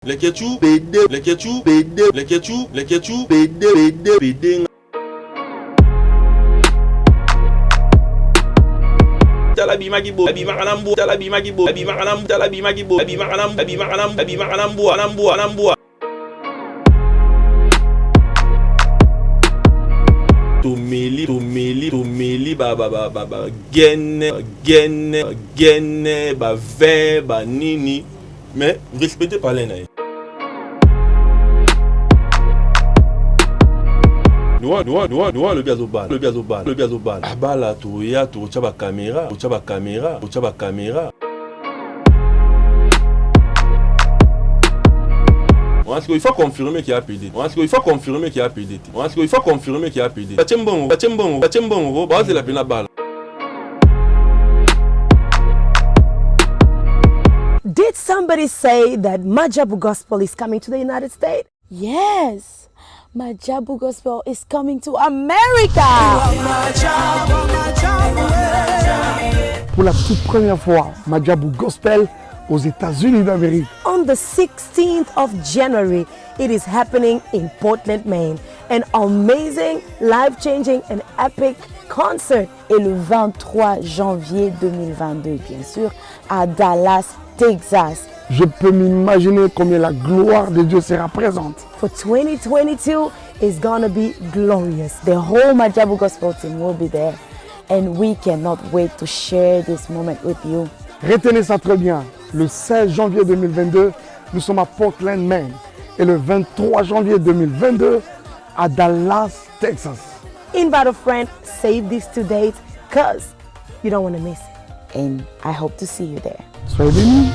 Leketchou pede leketchou pede leketchou leketchou pede pede pede nga. Tala bimaki bo abimaka na mbwa tala bimaki bo abimaka na tala bimaki bo abimaka na abimaka na abimaka na mbwa na mbwa na mbwa. Tomeli tomeli tomeli ba ba ba ba ba gene gene gene ba vin ba nini. Mais respecte palais na ye. Noa noa noa noa alobi azobala alobi azobala alobi azobala abala toya totya ba camera totya ba camera totya ba camera wana sikoyo il faut confirmer qu'il a PD wana sikoyo il faut confirmer qu'il a PD te wana sikoyo il faut confirmer qu'il a PD batie mbongo batie mbongo batie mbongo bazela pena bala. Did somebody say that Majabu Gospel is coming to the United States? Yes, Majabu Gospel is coming to America. Pour la toute première fois, Majabu Gospel aux États-Unis d'Amérique. On the 16th of January, it is happening in Portland, Maine. An amazing, life-changing and epic concert. Et le 23 janvier 2022, bien sûr, à Dallas, Texas. Je peux m'imaginer combien la gloire de Dieu sera présente. For 2022 is gonna be glorious. The whole Majabu Gospel team will be there and we cannot wait to share this moment with you. Retenez ça très bien. Le 16 janvier 2022, nous sommes à Portland, Maine. Et le 23 janvier 2022, à Dallas, Texas. Invite a friend, save these two dates, cause you don't want to miss it. And I hope to see you there. Soyez bénis.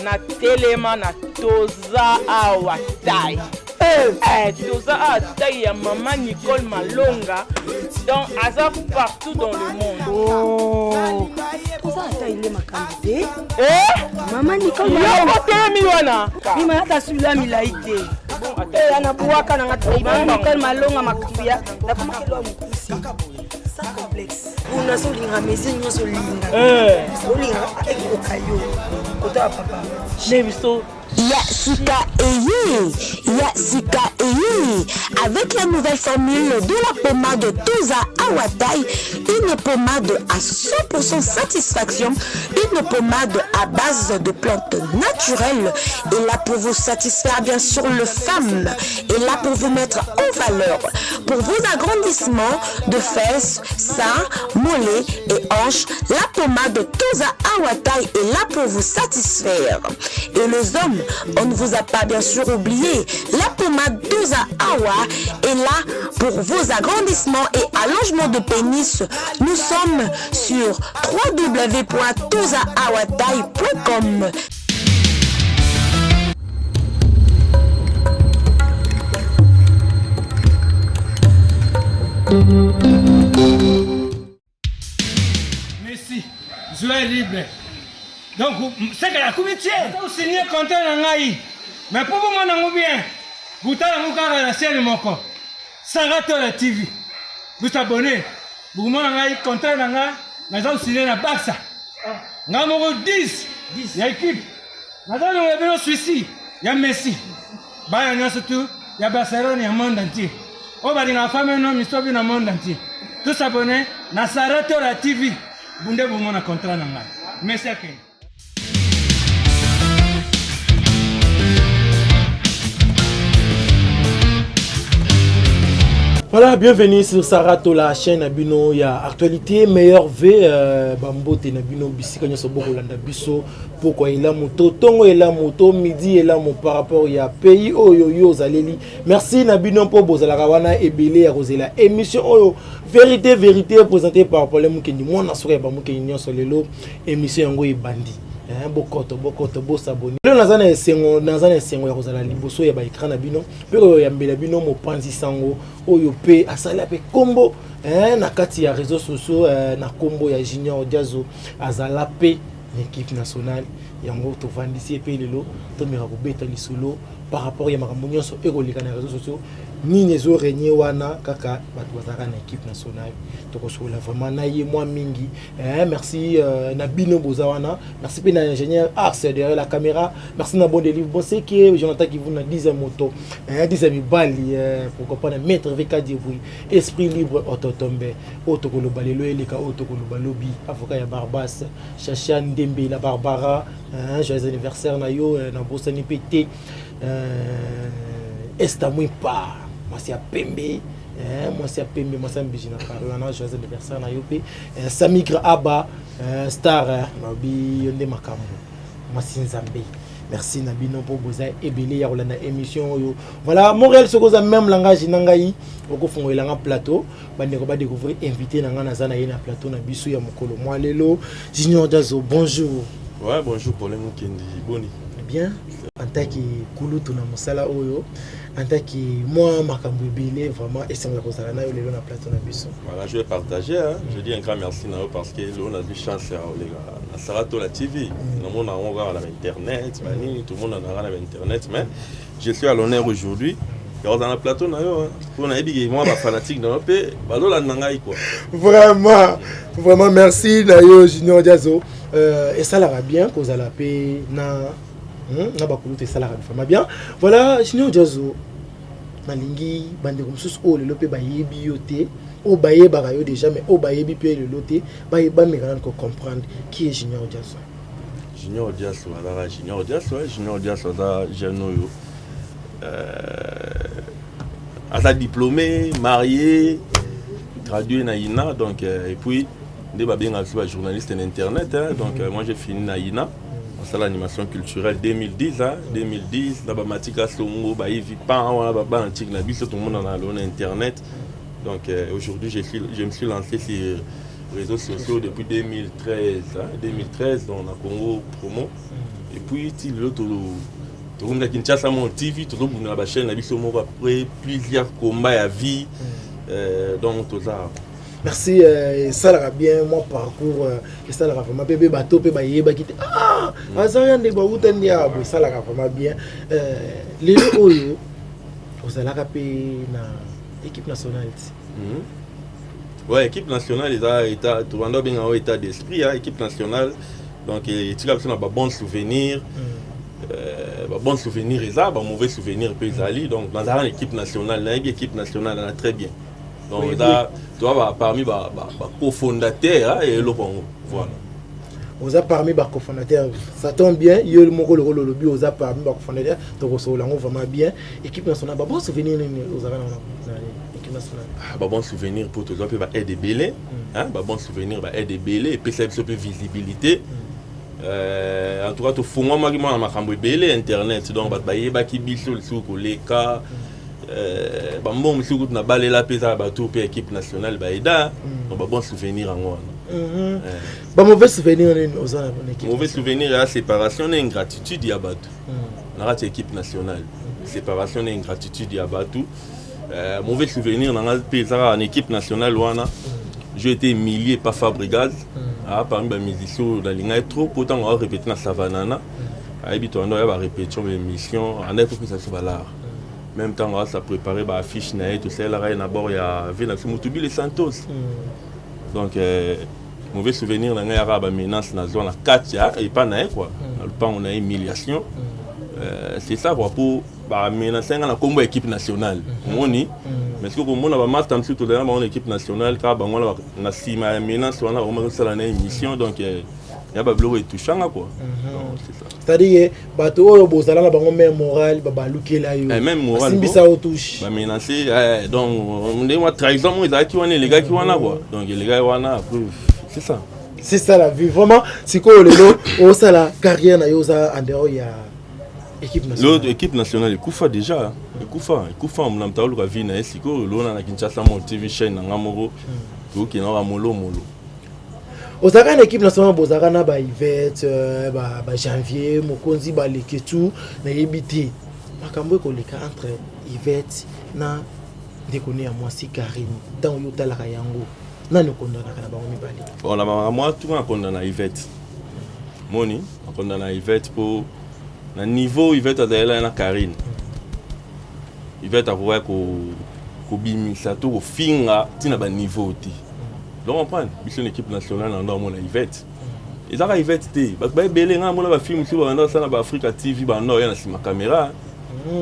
Natelema na toza awa tai eh. Eh, toza awa tai ya mama Nicole Malonga donc aza partout dans le monde oh. toza ata ile makambo te eh? mama Nicole Malonga otelemi wana mima ata sula milai te eh, nabuwaka nanga mama Nicole Malonga makambo ya nakomaki lwa mokusi sans complexe kuna so olinga mesure nyonso olinga eh. olinga ekoka yo kota ya papa ne biso Ya sika eye, ya sika eye. Avec la nouvelle formule de la pommade Toza Awatai, une pommade à 100% satisfaction, une pommade à base de plantes naturelles, et là pour vous satisfaire bien sûr le femme, et là pour vous mettre en valeur, pour vos agrandissements de fesses, seins, mollets et hanches, la pommade Toza Awatai est là pour vous satisfaire. Et les hommes, on ne vous a pas bien sûr oublié, la pommade Toza Awa est là pour vos agrandissements et allongements de pénis. Nous sommes sur www.tozaawatai.com. Messi, joueur libre. Donc, c'est que la comité, signé contrat na ngai. Mais pour vous mona ngo bien, butala ngo kaka na chaîne moko. Sarah Tola TV. Vous abonnez. Bokomona ngai contrat na ngai, naza signé na Barça. Ngai moko 10 ya équipe. Naza longola bino Suisse. Ya Messi, bana nyonso tu ya Barcelone ya monde entier oyo balingaka femme no misobi na monde entier, tous abonne na Sarah Tola TV, bunde bomona contrat na ngai. Messi akende. Voilà, bienvenue sur Sarato, la chaîne Nabino, il y a actualité, meilleur V, euh, Bambote Nabino, Bisika Nyoso Bokolanda Biso, pokwa elamu to tongo elamu to midi elamu par rapport ya pays oyo yo ozaleli. Merci na bino mpo bozalaka wana ebele ya kozela émission oyo vérité vérité présentée par Paulin Mukendi, mwana suka ya bamukendi nyonso. Lelo émission yango ebandi. Hein, bokoto bokoto bosaboni. Lelo naza na esengo, naza na esengo ya kozala liboso ya baécran na bino mpe koyambela bino mopanzi sango oyo mpe asali mpe kombo, hein, na kati ya réseaux sociaux, eh, na kombo ya Junior Diazo. Azala mpe na équipe nationale. Yango tovandisi ye mpe lelo tomeka kobeta lisolo par rapport ya makambo nyonso ekoleka na réseaux sociaux. Nini ezoregne wana? Kaka bato bazalaka na équipe nationale, tokosolola vraiment na ye mwa mingi. Eh, merci euh, na bino boza wana. Merci mpe na ingénieur Ars derrière la caméra. Merci na bon délivre Bonseke, Jonathan Kivuna, 10 moto, eh, 10 mibali, eh, pourquoi pas na maître VK Dibui, esprit libre ototombe. Oyo tokoloba lelo eleka oyo tokoloba lobi. Avocat ya Barbas, Chacha Ndembe la Barbara, hein, joyeux anniversaire na yo. Eh, nabosani mpe te, euh, Esta Mwipa, mwasi ya pembe, eh, mwasi ya pembe, mwasi ya mbiji na Paris wana, joyeux anniversaire na yo mpe. Eh, Samigre Aba, eh, star, eh, nabi yo nde makambo, mwasi Nzambe. Merci na bino mpo boza ebele ya kolanda émission oyo. Voilà, Montréal, soki oza même langage na ngai, okofungolela plateau, bandeko badécouvrir invité na ngai naza na ye na plateau na biso ya mokolo mwa lelo. Junior Diazo, bonjour. Ouais, bonjour Paulin Mukendi, boni? Bien. En tant que kulutu na mosala oyo, en tant que mwa makambo ebele, vraiment esengola kozala na yo lelo na plateau na biso. Voilà, je vais partager, hein. Je dis un grand merci na yo parce que lelo nazwi chance ya koleka na Saratola TV. Namona yango kaka na internet, banini, tout le monde en na internet, mais je suis à l'honneur aujourd'hui ya kozala na plateau na yo, mpo nayebi ke mwa bafanatique na yo mpe bazolanda ngai quoi. Vraiment, vraiment merci na yo Junior Diazo. euh, esalaka bien kozala mpe na na bakulutu, esalaka vraiment bien. Voilà, Junior Diazo, nalingi bandeko mosusu oyo lelo mpe bayebi yo te, oyo bayebaka yo déjà mais oyo bayebi mpe lelo te, bameka nani kocomprendre qui est Junior Diazo. Junior Diaso azaka Junior Diaso. Junior Diaso aza jeune oyo aza diplômé, marié, gradué na INA. Donc et puis nde babengaka biso bajournaliste na internet, hein. Donc moi j'ai fini na INA, osala animation culturelle 2010, hein, 2010 na bamatika songo bayivi pan wana babana ntiki na biso tomonana lelo na internet. Donc aujourd'hui je me suis lancé sur réseaux sociaux depuis 2013, hein, 2013 dans na Congo Promo. Et puis ti lelo tokomi na Kinshasa Mo TV, tozobunda na bachaîne na biso moko après plusieurs combats ya vie. Donc toza Merci. Esalaka bien mwa parcours, esalaka vraiment mpe bato mpe bayebaki te, ah, aza nde bauta nde awa boye. Esalaka vraiment bien. Lelo oyo ozalaka mpe na équipe nationale ti? Ouais, équipe nationale eza état, tobanda obenga yango état d'esprit, hein, équipe nationale. Donc etika biso na babon souvenir. Babon souvenir eza, bamauvais souvenir mpe ezali. Donc nazalaka na équipe nationale, nayebi équipe nationale na très bien. Donc eza toza parmi bacofondateur ya eloko yango, voilà. Oza parmi bacofondateur, ça tombe bien. Yo moko lokolo olobi oza parmi bacofondateur, tokosolola yango vraiment bien. Équipe nationale, babon souvenir nini ozalaka na équipe nationale? Ah, babon souvenir mpo tozwa mpe baaide ebele, babon souvenir, baaide ebele epesa biso mpe visibilité. En tout cas tofungwamaki mwana makambo ebele internet. Donc bato bayebaki biso lisusu koleka. Bambongo mosusu kutu na balela mpe eza bato mpe équipe nationale baeda. Donc babon souvenir yango wana. Bamauvais souvenir nini oza na équipe? Mauvais souvenir ya séparation na ingratitude ya bato na kati ya équipe nationale, séparation na ingratitude ya bato. Mauvais souvenir na nga mpe eza kaka na équipe nationale wana, j'ai été humilié par Fabregas. Ah, parmi bamusicien oyo nalingai trop, po ntango arépété na Savanana, ayebi toanda oya barépétition, baémission, andaki kopesa biso balare. Même ntango asa préparé baaffiche na ye, tosalelaka ye na bord ya ve na biso Motubile Santos. Donc mauvais souvenir na ngai yaka bamenace nazwa na kati ya epa na ye quoi, na lupango na ye, humiliation. C'est ça quoi, po bamenace nga na nkombo ya équipe nationale, omoni. Mais soki komona bamaster mosusu tozali na bango na équipe nationale, kaka bango wana na nsima ya menace wana bakoma kosala na émission. Donc ya babiloko etouchanga quoi. Donc, c'est ça. C'est-à-dire bato oyo bozala na bango même moral, babalukela yo. Eh, même moral. Basimbisa yo touche. Bamenace, donc ndenge mwa trahison moko ezalaki wana, elekaki wana quoi. Donc elekaki wana, après c'est ça. C'est ça la vie vraiment. Sikoyo lelo osala carrière na yo, oza en dehors ya équipe nationale. L'autre équipe nationale ekufa déjà, ekufa, ekufa. Na moto aluka vie na ye sikoyo lona na Kinshasa mo TV chaîne na nga moko, tokokende kaka molomolo. Ozalaka na équipe nationale, bozalaka na baivete, bajanvier mokonzi, baleke tu. Nayebi te makambo ekoleka entre Ivete na ndeko ne ya mwasi Karine. Ntango yo otalaka yango, nani okondanaka na bango mibale? Bon, na makambo wana tuka nakonda na Ivete. Moni nakonda na Ivete mpo na niveau Ivete azalela na Karine, Ivete akokaki kobimisa to kofinga ntina baniveau te. Donc comprendre biso na équipe nationale na ndo amona Ivete, ezaka Ivete te. Bato baebele, ngai namona bafilme mosusu babanda kosala na baAfrika TV, banda oya na nsima caméra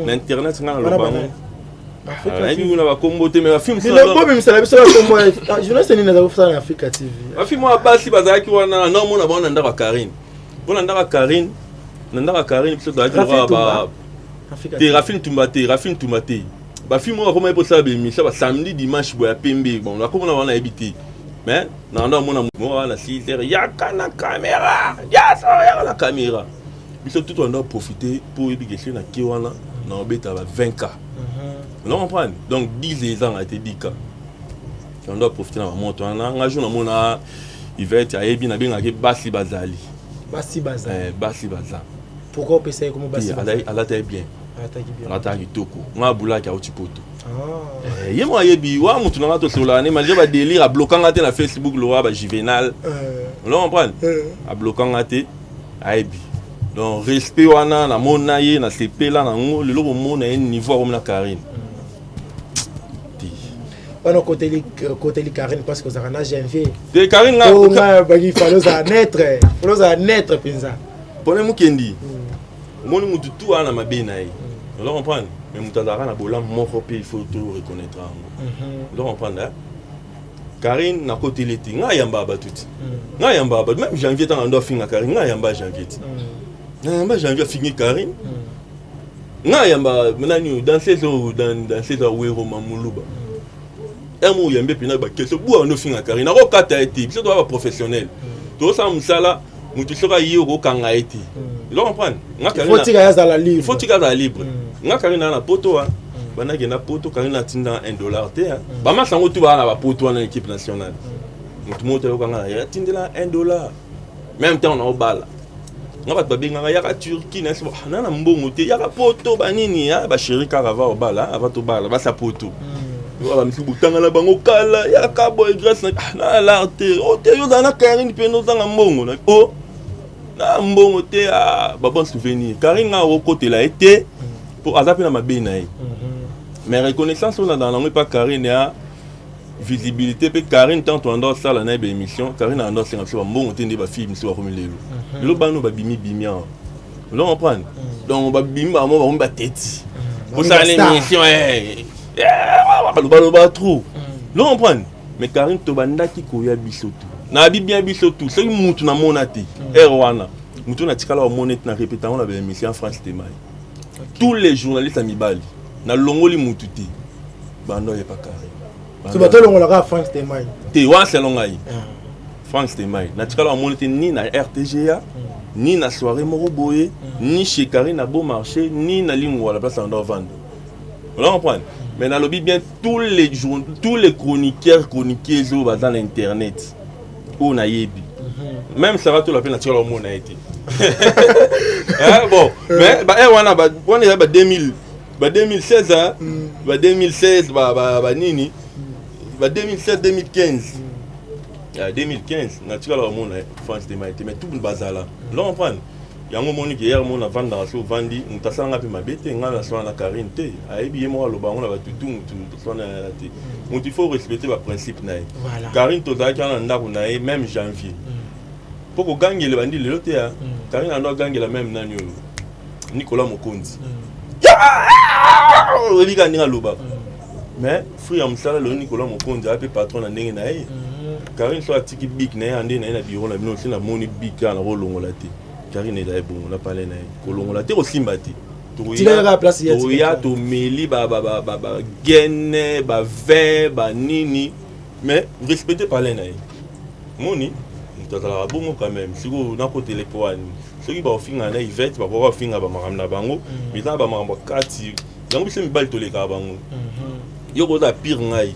na internet. Ngai naloba yango, nayebi kuna bakombo te, mais bafilme bobimisala biso bakombo. Journaliste nini aza kosala na Afrika TV? Bafilme oyo basi bazalaki wana, naomona bango na ndako ya Karine. Mpo na ndako ya Karine, na ndako ya Karine biso tozalaki te. Rafine Tumba te, Rafine Tumba te. Bafilme oyo bakomaki mposala baémission basamedi, dimanche boye ya pembe. Bon, nakomona wana, nayebi te, mais na ndo amona moko wana 6 heures, yaka na caméra, yaso yaka na caméra. Biso tout wana profiter mpo oyebi ke soki nake wana na obeta ba 20 K, oza comprendre? Donc 10 ezanga te, 10 K ndo profiter na bamoto wana. Nga jour namona Ivete, ayebi nabengaki basi bazali. Basi bazali. Basi baza. Pourquoi opesa ye komo basi? Alata bien. Alataka kitoko. Nga abulaki auti poto, ye mo ayebi wa mutu nanga tosololaka ne malgré badélire. Ablokanga te na Facebook lokola bajuvenal, oza comprendre? Ablokanga te, ayebi. Donc respect wana namona ye, nasepela nango. Lelo komona ye niveau akomi na Karine te. Wana okoteli Karine parce que ozalaka na Janvier? Te, Karine. Nga baki fale ozala neutre, fale ozala neutre mpenza. Mpona mokendi, omoni mutu tu wana mabe na ye, oza comprendre? Mais moto azalaka na bolamu moko mpe, il faut to reconnaître yango, oza comprendre? Karine nakoteli te. Ngai ayambaka bato ti, ngai ayambaka bato. Même Janvier, ntango ando afinga Karine, ngai ayamba Janvier ti, nayamba Janvier afingi Karine. Ngai ayamba nani, danseuse oyo, danseuse ya Wero Mamuluba emo oyambi mpena baquestion bua ando ofinga Karine. Nakokata ye te. Biso toza baprofessionnel, tozosala mosala. Motu soki aye, okokanga ye te, oza comprendre? Faut tika ye azala libre. Faut tika azala libre. Nga Karine naa na poto wa, bandakenda poto, Karine atinda 1 dollar te. Bamasa yango tu baa na bapoto wana, équipe nationale, motu moko toyokanga na ye atindela 1 dollar. Même temps naobala nga, bato babengaka yaka Turquie, na na na mbongo te, yaka poto banini, bachéri kaka ava obala, ava tobala basa poto. Bamisi botanga na bango kala, yaka boye grâce na alar te. O te, yo ozala na Karine mpe ozanga mbongo o na mbongo te. Babon souvenir, Karine nga okotela ye te mpo aza mpe na mabe na ye. Mais reconnaissance oyo nazala nango epa Karine ya visibilité mpe Karine, tant toanda osala na ye baémission, Karine anda osenga biso bambongo te. Nde bafille miso bakomi lelo, lelo bana babimi bimi awa, oza comprendre? Donc babimi bango, bakomi bateti kosala na émission, balobaloba trop, oza comprendre? Mais Karine, tobandaki koya biso tu, nayebi bien biso tu. Soki mutu namona te heure wana, mutu natikala omona ete na répéta yango na baémission en France te. Mai tous les journalistes ya mibali, nalongoli mutu te, banda oyepa Karine. So bato olongolaka Frank Temai? Te, wana selon ngai, Frank Stemai natikala bamoni te, ni na RTGA, ni na soirée moko boye, ni chez Karine na Beau Marché, ni na Lingwala, place anda ovanda, oza comprendre? Mais nalobi bien, tous les jours, tous les chroniqueurs, chroniqueuses oyo baza na internet oyo nayebi, même Sara Tola mpe natikala omona ye te. Bon, mais ba wana wana eza ba 2000, ba 2016, ba 2016, banini, ba 2016, 2015, 2015 natikala omona France Tema te. Mais tout bazala, oza comprendre? Yango omoni ke hier mona avandaka so ovandi, moto asalanga mpe mabe te. Ngai naswana na Karine te, ayebi ye moko, aloba yango na batutu. Motu toswana ya te, motu il faut respecter baprincipe na ye. Karine tozalaki wana na ndako na ye, même Janvier, mpo kogangela ebandi lelo te. Ya Karine ando agangela même nani oyo. Nicolas Mokonzi. Oyebi kaka ndenge alobaka. Mais fruit ya mosala lelo Nicolas Mokonzi aza mpe patron na ndenge na ye. Karine so atiki bic na ye ande na ye na bureau na bino si namoni bic kaka nakolongola te. Karine ezali bongo na palais na ye. Kolongola te kosimba te. Toya tomeli bagene bavin banini mais respecte palais na ye. Moni moto azalaka bongo quand même sikoyo nakotele mpo wani soki bakofinga na Yvette bakoka kofinga bamakambo na bango mais eza na bamakambo ya kati yango biso mibali tolekaka bango yo kozala pire ngai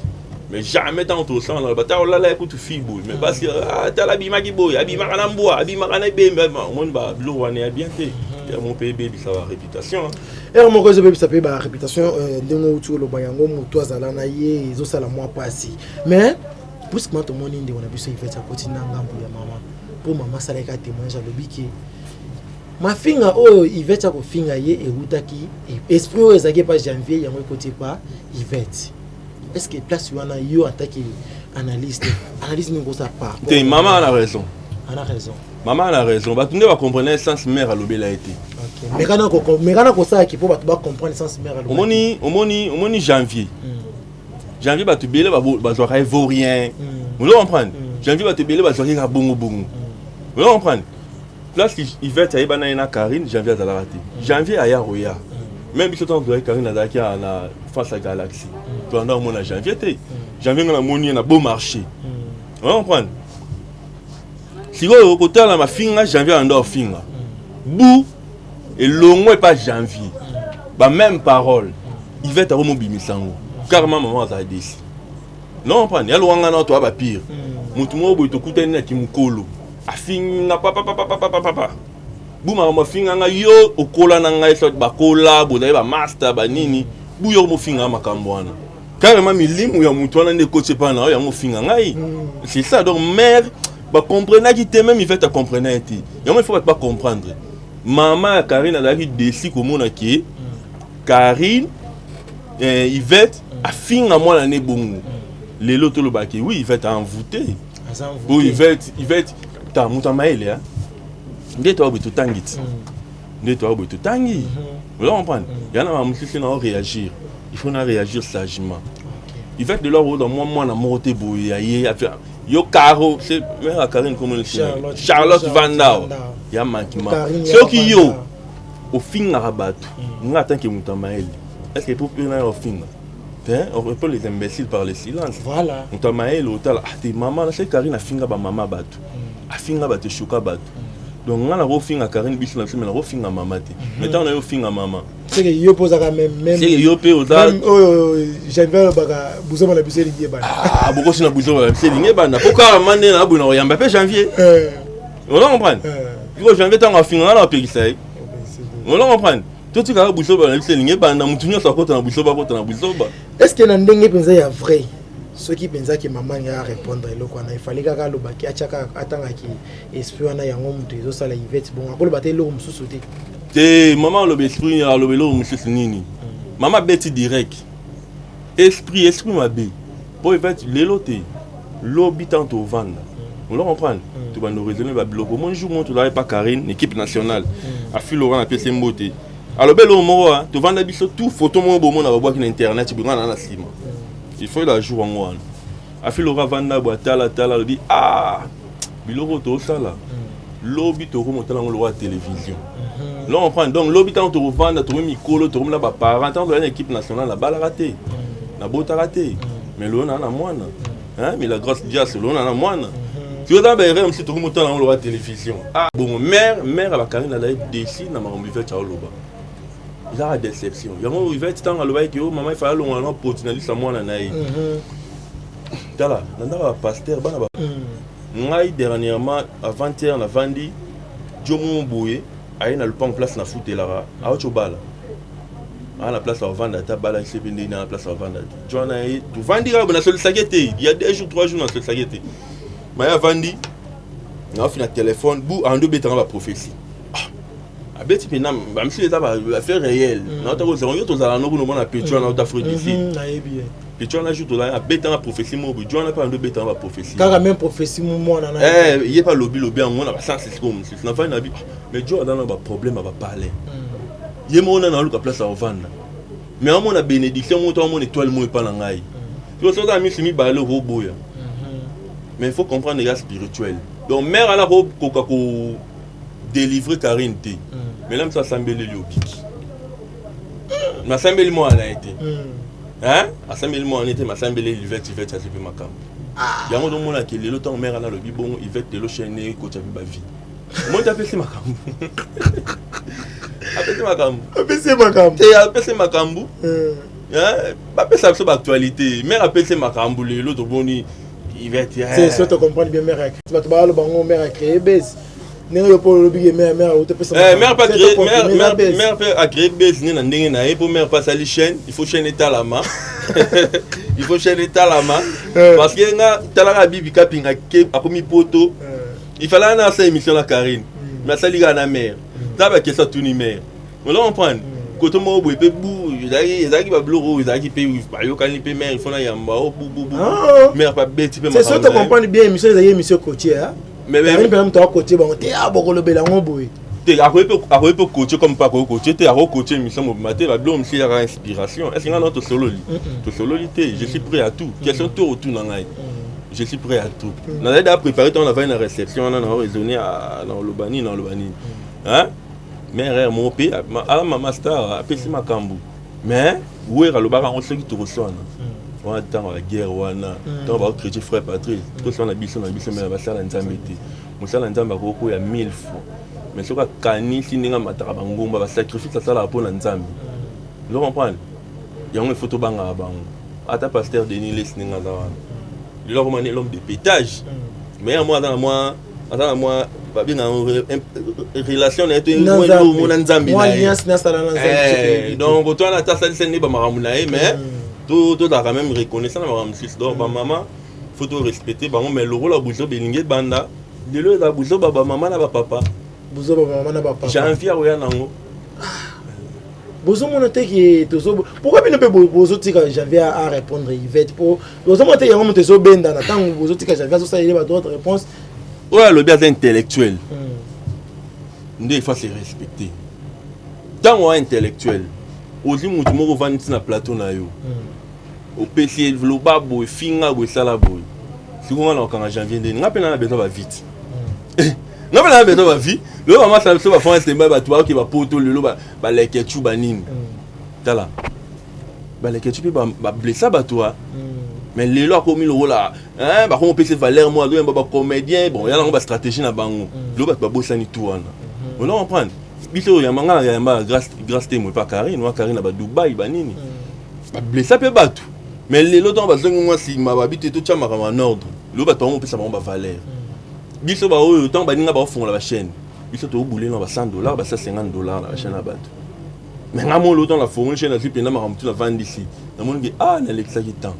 mais jamais ntango tosala na bata olala ye kutu fille boye mais basi tala abimaki boye abimaka na mbwa abimaka na ebembe omoni babiloko wana ya bien te yango mpe ebebisa baréputation. Ere moko ezobebisa mpe baréputation ndenge outi oloba yango, motu azala na ye ezosala mwa mpasi. Mais puisque tomoni ndeko na biso Yvette akoti na ngambo ya mama, mpo mama asalaki ka témoignage, alobi ke mafinga oyo Yvette akofinga ye eutaki esprit oyo ezalaki epa Janvier, yango ekoti epa Yvette. Est ce que place wana, yo en tant que analyste, analyse nini kosala par Te, mama ana raison. Ana raison. Mama ana raison. Bato nde bacomprendre sens mare alobela ye te. Mekana kosalaki mpo bato bacomprendre sens mare. Omoni, omoni, omoni Janvier, Janvier, bato ebele bazwaka ye vaurien. Ozo comprendre? Janvier, bato ebele bazwaki kaka bongo bongo. Ozo comprendre? Place Yvette ayebana ye na Karine, Janvier azalaka te. Janvier aya koya même biso ntango tozalaki, Karine azalaki na face ya Galaxie, tolanda komona Janvier te. Janvier nga namoni ye na Beau Marché. Ozo comprendre? Sikoyo kotala mafinga Janvier anda ofinga bu elongo epa Janvier, bameme parole Yvette akomobimisa yango carrément. Mama azala déçue, non comprendre ya lowanga na toya bapire. Motu moko boye tokutani na kimokolo, afinga papapapapapapa bu makambo, afinga nga yo okola na ngai, soit bakola bozali bamaster banini, bu yo mofinga makambo wana carrément. Milimu ya motu wana nde ekoti epa na yo, yango ofinga ngai. C'est ça. Donc mare bacomprenaki te, même Yvette acomprenaki te yango. Il faut bato bacomprendre, mama ya Karine azalaki déçue komona ke Karine, Yvette afinga mwana ne bongo. Lelo tolobaki oui, Yvette a envoûté po Yvette, Yvette ta moto ya mayele nde toya boye totangi ti nde toya boye totangi. Oza comprendre? Ya na mamosusu na réagir, il faut na réagir sagement. Yvette de lors oza mwa mwana moko te boye ya ye yo caro mare ya Karine komoni Charlotte Vandao ya manquement. Soki yo ofingaka bato, nga atanke moto ya mayele, est ce que po mpe na ofinga te? On répond les imbéciles par le silence. Voilà. Moto ya mayele otala, ah te, mama na se Karine afinga bamama bato, afinga bato, eshuka bato. Donc nga nakofinga Karine, biso na biso, me nakofinga mama te. Mais ntango na yo ofinga mama, seke yo mpe ozaka même seke yo mpe oza oyo Janvier alobaka buzoma na biso elingi ebanda. Bokosi na buzoma na biso elingi ebanda po kaka ma nde na boye na koyamba mpe Janvier. Oza comprendre? Iko Janvier ntango afinga nga na bapekisa ye. Oza comprendre? Totikaka buzoba na biso elingi ebanda, motu nyonso akota na buzoba, akota na buzoba. Est ce que na ndenge mpenza ya vrai, soki mpenza ke mama ngai arépondre eloko wana, efali kaka alobaki atiaka atangaki esprit wana, yango moto ezosala Yvette bongo, akoloba te eloko mosusu te? Te, mama aloba esprit, aloba eloko mosusu nini? Mama abeti direct esprit, esprit mabe po Yvette lelo te, lobi ntango tovanda, oza comprendre, tobanda raisonner babiloko. Omoni jour moko tozalaki pa Karine, équipe nationale, afilo wana apesi mbote, alobi eloko moko, tovanda biso tout, photo moko bomona babwaki na internet boye, nga na nsima. Il faut la jour yango wana afiloka avanda boye, atala tala, alobi: ah, biloko tosala lobi tokomotala yango lokola télévision. Lo comprendre? Donc lobi ntango tokovanda, tokomi mikolo, tokomi na baparent. Ntango tozali na équipe nationale, nabalaka te, nabotaka te, mais lelo naa na mwana. Mais la grâce dias, lelo naa na mwana. Toza baerreur mosusu, tokomi motala yango lokola télévision. Ah bongo mare, mare ya bakarine azali déçue na makambo Yvette aoloba, ezaka déception yango. Yvette ntango alobaki o mama efala alongola na poti na lisa mwana na ye, tala na ndako ya pasteur bana ba ngai. Dernièrement, avant-hier, navandi jo moko boye, aye na lupango place nafutelaka, awuti obala, aa na place avanda te, abalaki mpe ndenge na place avanda te. Jo wana ye tovandi kaka boye, nasolisaki te. Il y a 2 jours, 3 jours, nasolisaki te. Maye avandi, naofi na telefone bu andi obetanga baprophétie, abeti mpena bamisusu eza baaffaire réelle. Naota kozala yo, tozala no kuna, omona pecho wana ota Afrique du Sud. Nayebi ye. Pecho wana, jour tozala, abetanga prophétie moko boye. Jo wana mpe andi obetanga baprophétie. Kaka même prophétie mwana na ye mpe alobi lobi yango na basense. Sikoyo mosusu nafandi na bi, mais jo aza na baproblème ya bapalais. Ye moko nanu aluka place ya kovanda. Mais amona bénédiction moko to amona étoile moko epa na ngai. Soki oza na misu mibale okoboya. Mais il faut comprendre eza spirituel. Donc mère ana kokoka ko délivrer Karine te. Mais là miso asambeleli obiki. Mais asambeli mwana na ye te. Hein? Asambeli mwana na ye te, mais asambeleli Yvette, Yvette azwi mpe makambo. Yango ozomona ke lelo ntango mère ana alobi bongo Yvette lelo chaîne ekotya mpe ba vie. Omoni te apesi makambo. Apesi makambo. Apesi makambo. Te apesi makambo. Hein? Bapesa biso ba actualité. Mère apesi makambo lelo tomoni Yvette. C'est ça, tu comprends bien mère a créé. Bato baloba ngo mère a créé base. Ndenge yo mpo olobi ke mère mère auto pesa. Eh, mère pas créé mère mère mère pe a créé base ne na ndenge na ye po mère pas sali chaîne, il faut chaîne etalama. Il faut chaîne etalama parce que nga talaka bibi kapinga ke akomi poto. Il fallait na sa émission na Karine. Mais asali kaka na mère. Ta ba question tuni mère. Ozo comprendre? Koto moko boye pe bu ezalaki ezalaki ba biloko oyo ezalaki pe bayokani pe mère il faut na yamba o bu bu bu. Mère pa beti pe C'est ça tu comprends bien émission ezalaki émission côtier hein. Mais Karine pe moto akotie bango te ah bokolobela yango boye. Te akoki pe akoki pe coacher comme pas akoki coacher te akoki coacher émission mobima te ba biloko mosusu ezalaka inspiration. Est-ce que nga na tosololi? Tosololi te, je suis prêt à tout. Question to otuna ngai. Je suis prêt à tout. Nazali da préparé ntango navandi na réception wana na raisonner na oloba nini na oloba nini. Hein? Mère erreur moko mpe ala mama star apesi makambo. Mais Wera alobaka yango soki tokoswana. Wana ntango ya guerre wana, ntango bakocritiquer frère Patrice, toswana biso na biso mais basala Nzambe te. Mosala Nzambe akoki koya 1000 fois. Mais soki akanisi ndenge amataka bangomba, basacrifice asalaka mpo na Nzambe. Ozo comprendre? Yango il faut tobangaka bango. Ata pasteur Denis Lessie ndenge aza wana. Lelo akoma ne l'homme de pétage. Mais ya mwa aza na mwa aza na mwa babenga yango relation na ye to mona Nzambe na ye. Donc to wana ata asalisa nde bamakambo na ye mais tozala quand même reconnaissant na makambo mosusu. Donc bamama faut to respecter bango mais lokola buzoba elingi ebanda lelo eza buzoba bamama na bapapa. Buzoba bamama na bapapa. Janvier akoya nango. Bozomona te ke tozo pourquoi bino mpe bozotika Janvier a répondre Yvette po bozomona te yango moto ezobenda na ntango bozotika Janvier azosalela ba droit de réponse. Oyo alobi aza intellectuel nde il faut se respecter. Ntango oza intellectuel ozwi motu moko ovandi ntina plateau na yo opesi ye loba boye finga boye sala boye sikoyo nga na kokanga Janvier ndeni nga mpe na na besoin ba vite nga mpe na na besoin ba vie lelo bamasala biso bafrance temba bato baoke bapoto lelo balekechu banini tala balekechu mpe bablessa bato a mais lelo akomi lokola bakomi opesa valeur moko azoyemba bacomédien bon ya nango bastratégie na bango lelo bato babosani tout wana. Ozo comprendre? Biso oyamba nga na yamba grâce grâce te epa Karine wa Karine na ba Dubai banini bablessa mpe bato mais lelo ntango bazongi mwa nsima babi te totya makambo en ordre lelo bato bango opesa bango bavaleur. Biso baoyo ntango baninga baofongola bachaîne biso tobule na ba 100 $, ba 150 $ na bachaîne ya bato mais nga molo ntango nafongoli chaîne nazwi mpenza makambo tu navandisi namoni ke ah nalekisaki temps.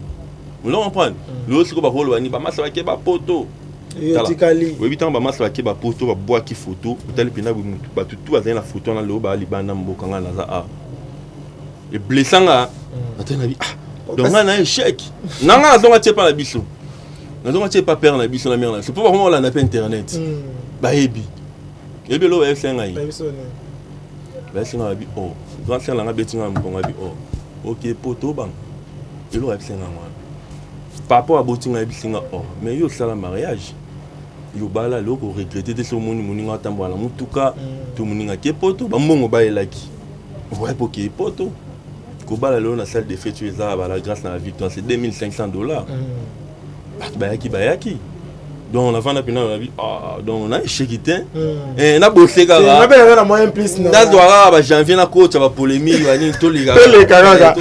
Ozo comprendre? Lelo sikoyo bakoloba nini bamasa bake bapoto. Oyebi ntango bamasa bake bapoto babwaki foto otali mpenza bato tu bazali na foto wana lelo baa libanda mboka nga naza awa eblesanga atali na bi ah donc nga na échec na nga nazonga tie pa na biso nazonga tie pa père na biso na mère na biso mpo bakoma kolanda mpe internet bayebi yebi eloko bayebisa ngai bayebisa ngai babi oh grand frère na nga beti ngai mokongo abi oh ok poto banga eloko bayebisa ngai wana papa aboti ngai ayebisi nga oh mais yo osala mariage yo bala lelo koregrete te so omoni moninga atambola na motuka to moninga ake poto bambongo bayelaki okoki mpo okei poto kobala lelo na salle de fête oyo eza bala grâce na la victoire c'est 2500 $. Bato bayaki bayaki donc navanda mpena nabi ah donc na échec te nabose kaka nazwa kaka bajanvier nakotya bapolémique banini toleka. Toleka kaka,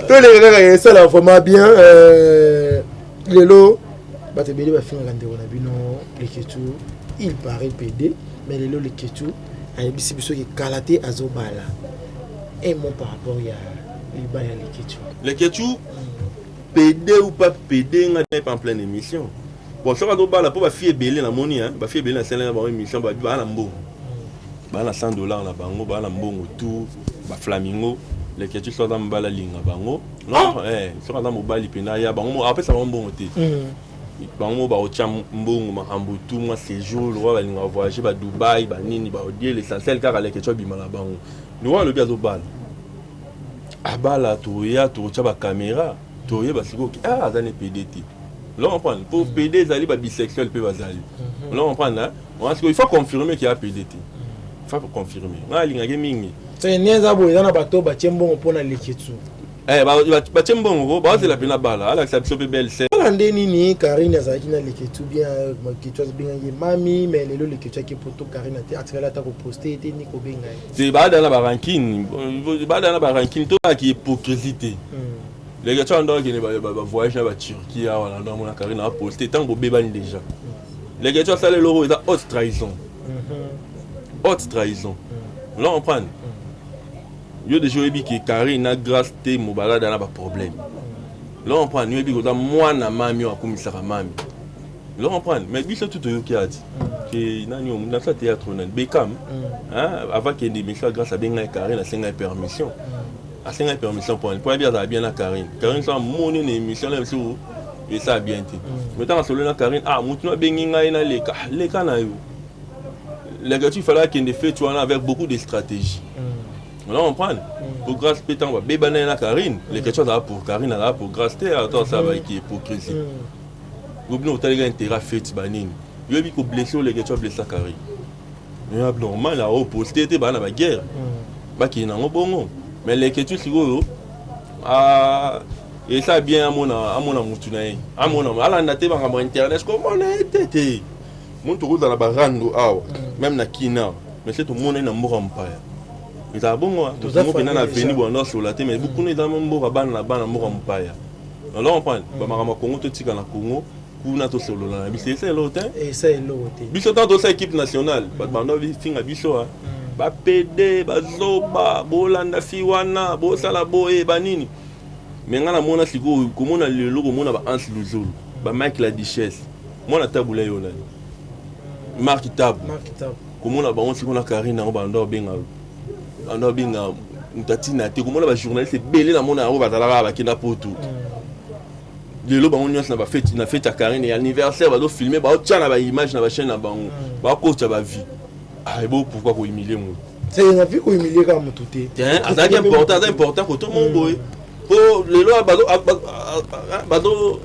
toleka kaka esala vraiment bien. Lelo bato ebele bafingaka ndeko na bino Leketu, il paraît PD, mais lelo Leketu ayebisi biso ke kala te azobala. Un mot par rapport ya libala ya Leketu. Leketu PD ou pas PD, nga pas en pleine émission. Bon, soki azobala mpo bafille ebele namoni bafille ebele nasaleli na bango émission babi baa na mbongo baa na 100 $ na bango baa na mbongo tout baflamingo. Leketu soki aza mobali alinga bango, soki aza mobali mpena ya bango apesa bango mbongo te. Bango moko bakotia mbongo makambo tout mwa séjour lokola balingaka voyage ba Dubaï banini baodie l'essentiel kaka Leketshou abima na bango. Lokola alobi azobala abala toya tokotia ba camera toyeba sikoyo ke ah aza ne PD te. Ozo comprendre? Po PD ezali ba bisexuel pe bazali. Ozo comprendre hein? Wana sikoyo il faut confirmer ke a PD te. Il faut confirmer. Ngai alingaki mingi. Soki nde eza boye eza na bato oyo batie mbongo mpo na Leketshou. Eh, batie mbongo ko bazela mpe na bala alakisa biso mpe belle sœur. Tala nde nini Carine azalaki na Leketshou bien Leketshou azobengaki ye mami mais lelo Leketshou ake poto Carine ate atikali ata koposte ye te ni kobenga ye. Te baada na ba rancune baada na ba rancune to ki hypocrisie te. Leketshou ando akende ba voyage na ba Turquie awa na ndo amona Carine a poste tango bobebani déjà. Leketshou asala eloko eza haute trahison. Haute trahison. Ozo comprendre? Yo dejà oyebi ke Carine na Grace Temo balada na ba problème. Ozo comprendre? Yo oyebi koza mwana mami oyo akumisaka mami. Ozo comprendre? Mais biso tout toyoki ati. Ke nani oyo na sa théâtre nani Beckham. Hein? Avant kende émission Grace abenga Carine asenga permission. Asenga permission pour pour bien azala bien na Carine. Carine so amoni na émission na biso esa bien te. Mais tant solo na Carine ah mutu na bengi ngai na leka leka na yo. Leketshou il fallait akende fete wana avec beaucoup de stratégie. Mm. On comprendre? Mm. Pour grâce pe tango beba na na Karine, mm. Leketshou azala pour Karine azala pour grâce te attends ça va ki hypocrisie. Mm. Bobino otalika intérêt fete ba nini? Yo bi ko blesser Leketshou blessa Karine. Mais normal a poster te ba na ba guerre. Mm. Ba ki nango bongo. Mais Leketshou sikoyo ah esa bien amona amona mutu na ye amona alanda te makambo ya internet komona ye te te Moni tokozala ba rando awa meme na kin awa mais se tomonani na mboka mopaya ezala bongo totongo mpenza na avenue bwanda osola te mais kuna eza mboka bana na bana mboka mopaya ozo comprendre bamakambo ya congo totika na congo kuna tosolola na biso esa eloko te esa eloko te biso ntango tosala équipe nationale bato banda bifinga biso bapede bazoba bolanda fi wana bosala boye banini me ngai namona sikoyo komona lelo komona ba Hans Luzolo ba Mike la Duchesse mwana tabu la yo nani Marc Tabu komona bango sikoyo na Karine yango banda obenga banda obenga moto atina te komona ba journaliste ebele namona yango bazalaka bakenda poto lelo bango nyonso na bafeti na fete ya Karine ya anniversaire bazofilme baotya na baimage na bachaîne na bango bakotya bavie ah ebo pourquoi kohumilie moto c'est na vie kohumilie kaka moto te azalaki important aza important koto moko boye po lelo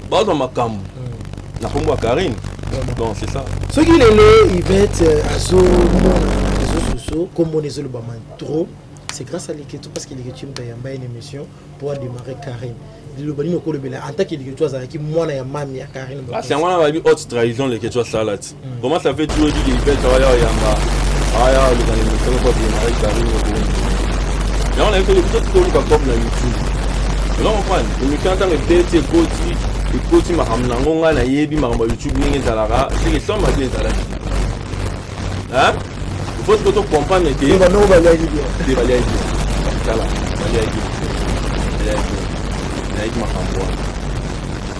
bazwa makambo na nkombo ya Karine donc c'est ça soki lelo Yvette azomona na réseaux sociaux kombo na ezolobama trop c'est grâce à Leketshou parce que Leketshou moto ayamba une émission pour démarrer Karine liloba nini okolobela en tant que Leketshou azalaki mwana ya mami ya Karine kasi yango wana bayebi haute trahison Leketshou asala ti comment ça fait tu oyebi ke Yvette aya oyamba aya oluka na émission moko démarrer Karine yango nayebi soki biso tikoluka cop na YouTube ozo comprendre émission ntango ebeti ekoti ekoti makambo na yango ngai nayebi makambo ya YouTube ndenge ezalaka seke so mabe ezalaki il faut sikoyo tocomprendre ke banoko baliaki bien te baliaki bien tala baliaki bien baliaki bien nayebi makambo wana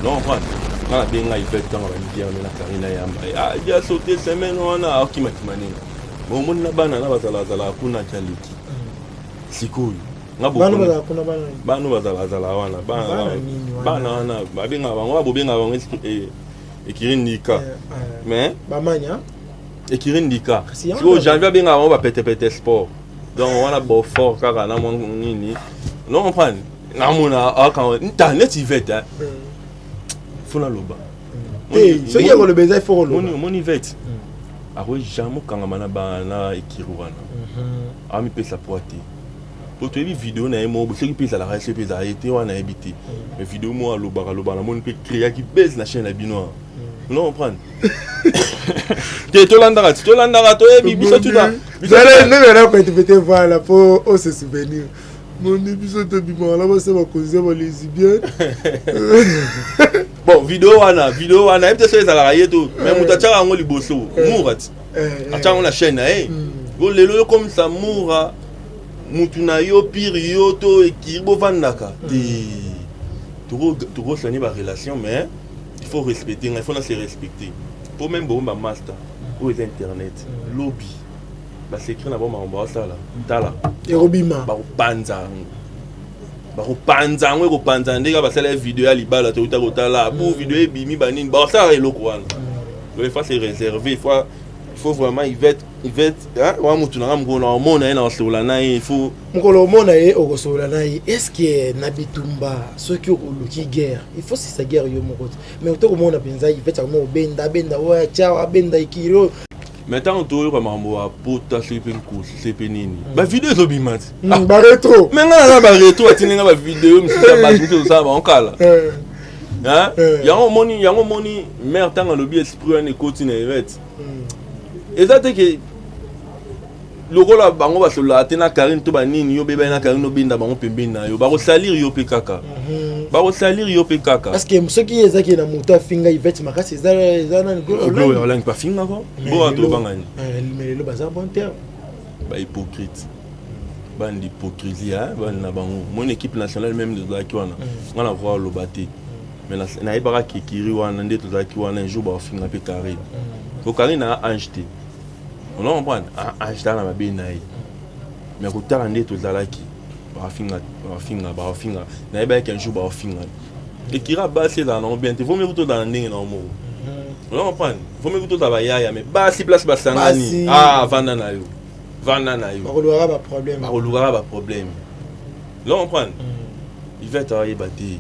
no comprendre nga nabenga Yvette ntango bandi na Karine ayamba ya saute semaine wana aokimakima nini bomoni na bana na bazalazalaka kuna tia leki sikoyo bana bazalazala wana bana wana babengaka bango bobengaka bango ekiri ndika mais bamanya ekiri ndika sikoyo janvier abengaka bango bapetepete sport donc wana bofort kaka na mwa nini no comprendre namona aka nta neti Yvette fo naloba soki ya koloba eza ifo koloba omoni Yvette akoki jamais okangama na bana na ekiri wana amipesa poa te po toyebi video na ye moko soki mpe ezalaka ye soki mpe ezalaka ye te wana nayebi te mais video moko alobaka alobaka namoni mpe créaki base na chaîne na bino wana no comprendre te tolandaka ti tolandaka toyebi biso tuta ndenge kointerprete voilà po ose souvenir moni biso tobimaka na basi bakonzi ya balesbienne bon video wana video wana yebi te so ezalaka ye to mais moto atiaka yango liboso mura ti atiaka yango na chaîne na ye yo lelo yokomisa mura mutu na yo pire yo to ekiri bovandaka te tokosani barelation mais il faut respecter ngai il faut na se respecter po même bongo bamaster oyo eza internet lobi basecret na bango makambo baosala tala ekobima bakopanza yango. Bakopanza yango, ekopanza ndenge basala video ya libala touta kotala po video ebimi banini, bakosalaka eloko wana. Donc il faut se réserver, il faut vraiment Yvette, Yvette, hein, wa mutu nanga mokolo na omona ye na osolola na ye, il faut Mokolo omona ye, okosolola na ye. Est ce que na bitumba, soki oluki guerre, il faut sisa guerre yo moko te? Mais tokomona mpenza Yvette akoma kobenda abenda oyo atya abenda ekiri oyo. Mais ntango toyoka makambo ya pota, soki mpe nkosi, soki mpe nini, bavideo ezobima ti. Baretro. Mais ngai naza baretro, atindi nga bavideo misusu ya bato mosusu osala bango kala. Yango omoni, yango omoni mare ntango alobi esprit wana ekoti na Yvette, eza te ke lokola bango basololaka te na Karine to banini, yo bebani na Karine, obenda bango pembeni na yo, bakosalir yo mpe kaka, bakosalir yo mpe kaka. Parce que soki ezaki na moto afinga Yvette makasi, eza nani? Gloria Olangi bafingako bo tobangani. Mais lelo baza bon terme. Bahypocrite, bana d'hypocrisie, bana na bango. Moni équipe nationale même tozalaki wana, nga na koka oloba te, mais nayebaka kekiri wana nde tozalaki wana, un jour bakofinga mpe Karine, po Karine aa ange te, ona comprendre, ange tala na mabe na ye, mais kotala nde tozalaki, bakofinga, bakofinga, bakofinga, nayebaki un jour bakofinga. Ekira basi ezala nango bien te, vaut mieux tozala na ndenge nango moko, ona comprendre, vaut mieux tozala bayaya, mais basi place basangani, ah, vanda na yo, vanda na yo. Bakolukaka baproblème. Bakolukaka baproblème, oza comprendre. Yvette aoyeba te,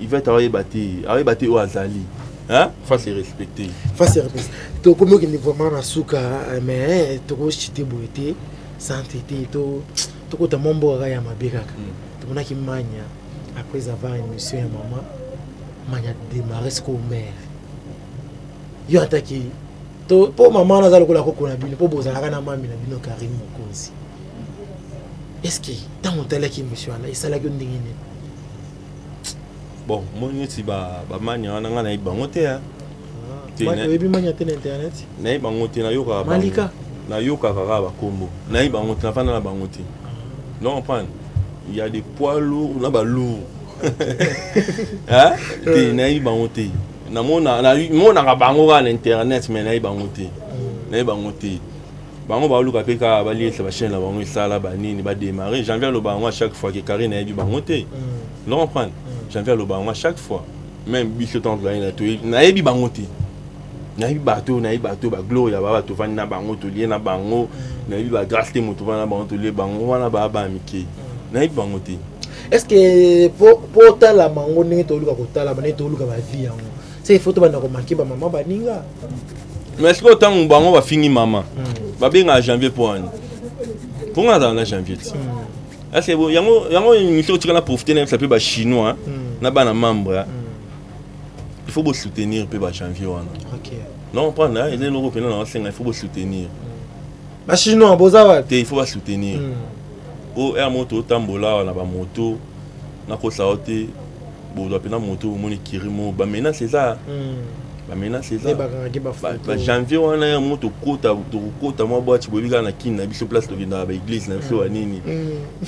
Yvette aoyeba te, aoyeba te oyo azali, faut se respecter. Faut se respecter. Tokomi okende vraiment na suka, mais tokochite boye te sante te, tokota mwa mboka kaka ya mabe kaka. Tomonaki Manya, après avoir émission ya mama Manya, démarré sikoyo mare yo ataki mpo mama wana aza lokola koko na bino, mpo bozalaka na mami na bino Karine Mokonzi. Est ce que ntango otalaki émission wana, esalaki yo ndenge nini? Bon, moi neti bamania wana, ngai nayebi bango te. Oyebi Manya te na internet? Nayebi bango te, nayokaka. Malika. Nayokaka kaka bakombo, nayebi bango te, nafanda na bango te. Donc comprendre, il y a des poids lourds na balourd te, nayebi bango te. Namonaka bango kaka na internet, mais nayebi bango te, nayebi bango te. Bango baoluka mpe kaka baliesa bachaîne na bango, esala banini, badémarre. Janvier aloba yango à chaque fois ke Karine nayebi bango te. No comprendre, Janvier aloba yango à chaque fois, même biso ntango tozali na toyebi, nayebi bango te. Nayebi bato, nayebi bato bagloria baa, tovandi na bango, tolie na bango. Nayebi bagrâce te, moto vandi na bango, tolie bango wana, baa baa mike, nayebi bango te. Est ce que po otalama yango ndenge toluka kotalama, ndenge toluka bavie yango, se il faut tobanda komanke bamama baninga? Mais sikoyo ntango bango bafingi mama, babengaka Janvier mpo wani, mpo nga nazala na Janvier ti. Est ce que yango émission otika na profite na yebisa mpe bachinois na bana membre, il faut bosoutenir mpe bajanvier wana. Non, comprendre, eza eloko mpena na wasenga, il faut bosoutenir. Bachinois boza wapi? Te, il faut basoutenir po ere moko totambola awa na bamoto, nakosa yo te, bozwa mpena moto, omoni kiri mo bamenace, eza bamenace, eza bajanvier wana. Ya mo tokota, tokokota mwa bwati, boyebi kaka na kini na biso, place tokendaka baeglise na biso, banini,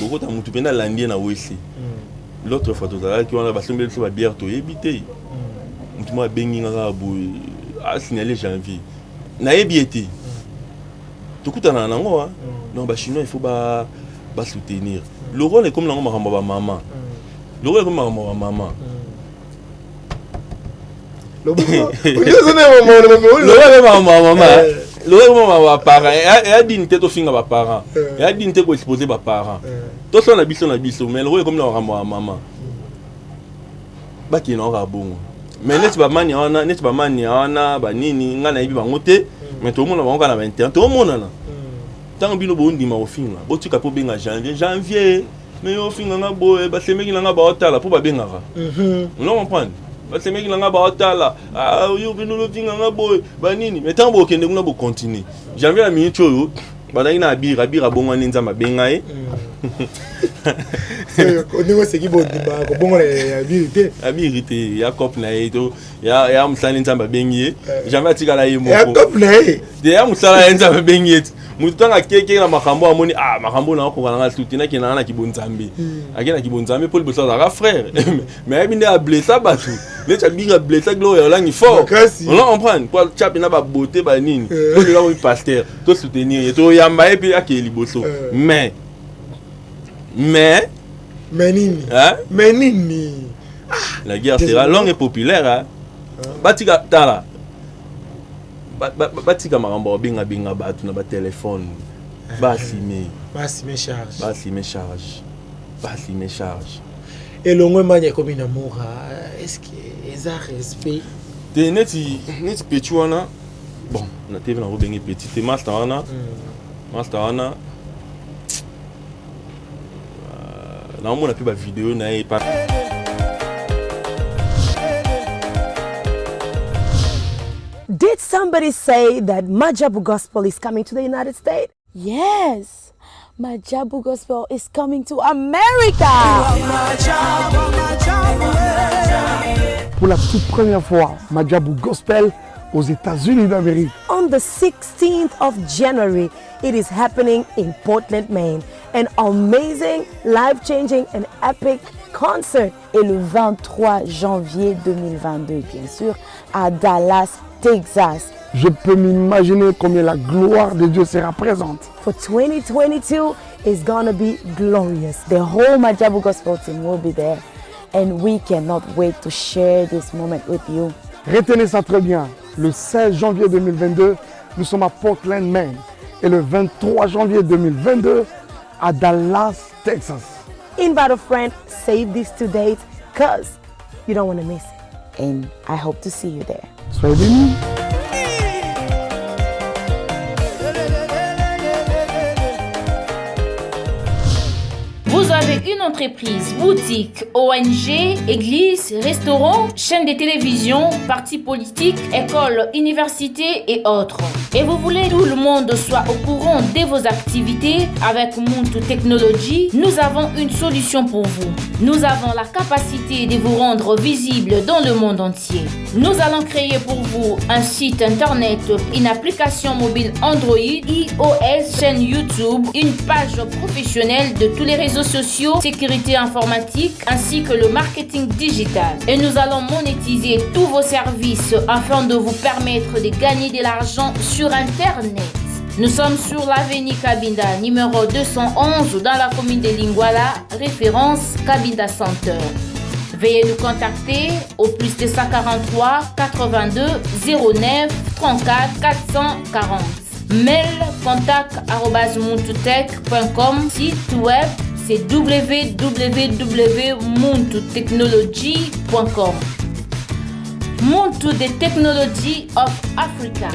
bokota motu mpena alandi ye na wese. L'autre fois tozalaki wana, basombeli biso babière, toyebi te, motu moko abengi nga kaka boye, asignale Janvier, nayebi ye te, tokutanaka nango. Donc bachinois, il faut basoutenir lokola ekomi nango makambo ya bamama, lokola ekomi makambo ya bamama, lokola ekomi makambo ya bamama, lokola ekomi makambo ya baparent, eya dini te tofinga baparent, eya dini te koexpose baparent, tosala na biso na biso, mais lokola ekomi na makambo ya mama, bakende nango kaka bongo. Mais neti bamania wana, neti bamania wana banini, ngai nayebi bango te, mais tomona bango kaka na bainternet, tomonana. Ntango bino bondima kofinga, botika mpo obenga Janvier, Janvier, mais yo ofinga nga boye, basemeki na nga baotala mpo babengaka, ozo comprendre, basemeki na nga baotala, yo bino ofinga nga boye banini. Mais ntango bokende kuna, bocontinue. Janvier na minute oyo bazalaki na Abir, Abir abongwani, Nzambe abenga ye. Ndenge oseki, bondima kobongola ya Abiri te. Abiri te, ya cope na ye to ya mosala, Nzambe abengi ye. Janvier atikala ye moko. Cope na ye. Te, ya mosala ye, Nzambe abengi ye. Ti motu ntango akeke na makambo, amoni ah, makambo na akoka nanga suti, nakende nanga na kibonzambe. Ake na kibonzambe mpo liboso azalaka frère, mais ayebi nde ablessa bato, neti abinga ablessa Gloria Olangi fort, on comprendre, po atya mpena babote banini. Tolela oyo pasteur, tosoutenir ye, toyamba ye mpe akeye liboso. Mais Mais nini? Hein? Mais nini? La guerre sera longue et populaire. Hein? Batika tala. Batika makambo benga benga batu na ba téléphone. Basime. Basime charge. Basime charge. Basime charge. Elongo emanya ekomi na mura. Est-ce que eza respect? Te neti neti petit wana bon na TV na kobenge petit te master wana. Master wana naomona mpe bavideo na ye. Did somebody say that Majabu Gospel is coming to the United States? Yes, Majabu Gospel is coming to America. Pour la toute première fois, Majabu Gospel aux États-Unis d'Amérique. On the 16th of January, it is happening in Portland, Maine. An amazing, life-changing and epic concert. Et le 23 janvier 2022, bien sûr, à Dallas, Texas. Je peux m'imaginer combien la gloire de Dieu sera présente. For 2022 is gonna be glorious. The whole Majabu Gospel team will be there. And we cannot wait to share this moment with you. Retenez ça très bien. Le 16 janvier 2022, nous sommes à Portland, Maine. Et le 23 janvier 2022, à Dallas, Texas. Invite a friend, save these two dates, cause you don't want to miss it. And I hope to see you there. Soyez bénis. Vous avez une entreprise, boutique, ONG, église, restaurant, chaîne de télévision, parti politique, école, université et autres. Et vous voulez que tout le monde soit au courant de vos activités? Avec Muntu Technology, nous avons une solution pour vous. Nous avons la capacité de vous rendre visible dans le monde entier. Nous allons créer pour vous un site internet, une application mobile Android, iOS, chaîne YouTube, une page professionnelle de tous les réseaux sociaux, sécurité informatique ainsi que le marketing digital. Et nous allons monétiser tous vos services afin de vous permettre de gagner de l'argent sur Internet. Nous sommes sur l'avenue Kabinda, numéro 211, dans la commune de Lingwala, référence Kabinda Center. Veuillez nous contacter au plus 243 82 09 34 440. Mail contact arobase muntutech point com. Site web c'est w w w point muntutechnology point com. Muntu the Technology of Africa.